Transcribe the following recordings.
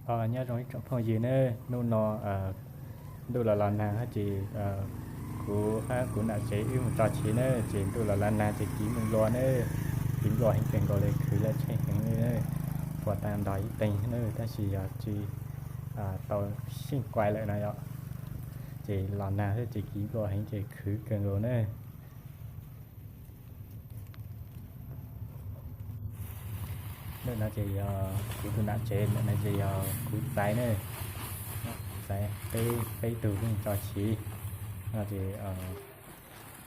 Os, nyob zoo ib tsoom phooj ywg nawb, hnub no ntuj los los nag ces kuv hab kuv nam tsev wb mus tso chiv nawb, ces ntuj los los nag ces kiv mus dua nawb, kiv dua heev kawg nkaus li, khwv lawm tsheej heev li nawb, puas tas nrog ib teeg nawb, tab sis yog tsis tau xyeej kuai lawm no yom, ces los nag xwb ces kiv dua heev ces khwv kawg nkaus nawb. Ntawm no ces yog kuv tus nam tsev, ntawm no ces yog kuv txaiv ne, txaiv, peb, peb tug mus tso chiv no ces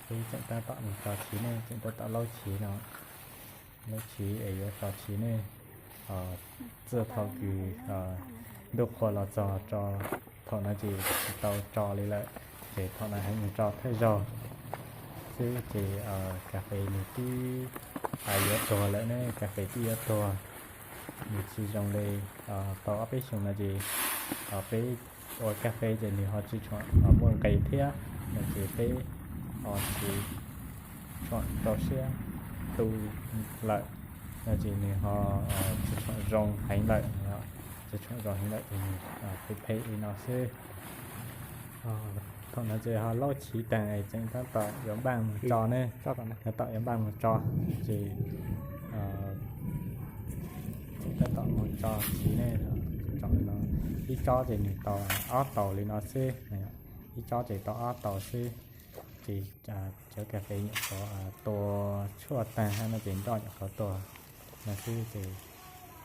peb tseem tab tom mus tso chiv ne, tseem tab tom laub chiv no, laub chiv es yuav tso chiv ne, txij thaum kws ntuj qhua los txog tso, thaum no ces tsis tau tso li lawm, ces thaum no heev mus tso thawj zaug xwb ces kas fes nws twb yuav tuag lawm ne, kas fes twb yuav tuag, nws tsis zoo li tau ob peb xyoos no ces peb ua kas fes ces nws ho tsis tshua muaj nqis thiab no ces peb ho tsis tshua rau siab tu lawm no ces nws ho tsis tshua zoo heev lawm, tsis tshua zoo heev lawm ces nws phem phem li no xwb. Thaum no ces ho laub chiv taag es tseem tab tom yuav npaaj mus tso ne, tab tom yuav npaaj mus tso ces tseem tab tom mus tso chiv ne, ib tsob ces nws tau ob taus li no xwb, ib tsob ces tau ob taus xwb, ces cov kas fes nyuam qhuav tua tshuaj taag hab no ces nroj nyuam qhuav tuag no xwb ces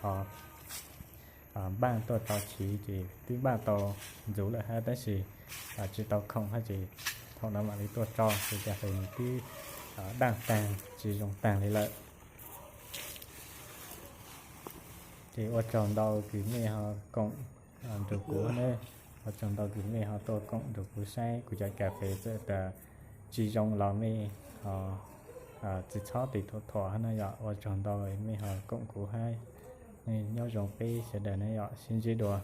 ho npaaj tuaj tso chiv ces twb npaaj tau ntxuv lawm hab tab sis tsis tau khoom hab ces thaum no mam li tuaj tso ces kas fes nws twb daaj taag tsis zoo taag li lawm. Ces ua tsaug ntau kws mej ho koom nrug kuv ne, ua tsaug ntau kws mej ho tuaj koom nrug kuv saib kuv cov kas fes txawm tas tsis zoo los mej ho tsis txhob tis thuam thuam hab no yom, ua tsaug ntau mej ho koom kuv hab, nyob zoo peb sawv daws ne yom, sib ntsib dua.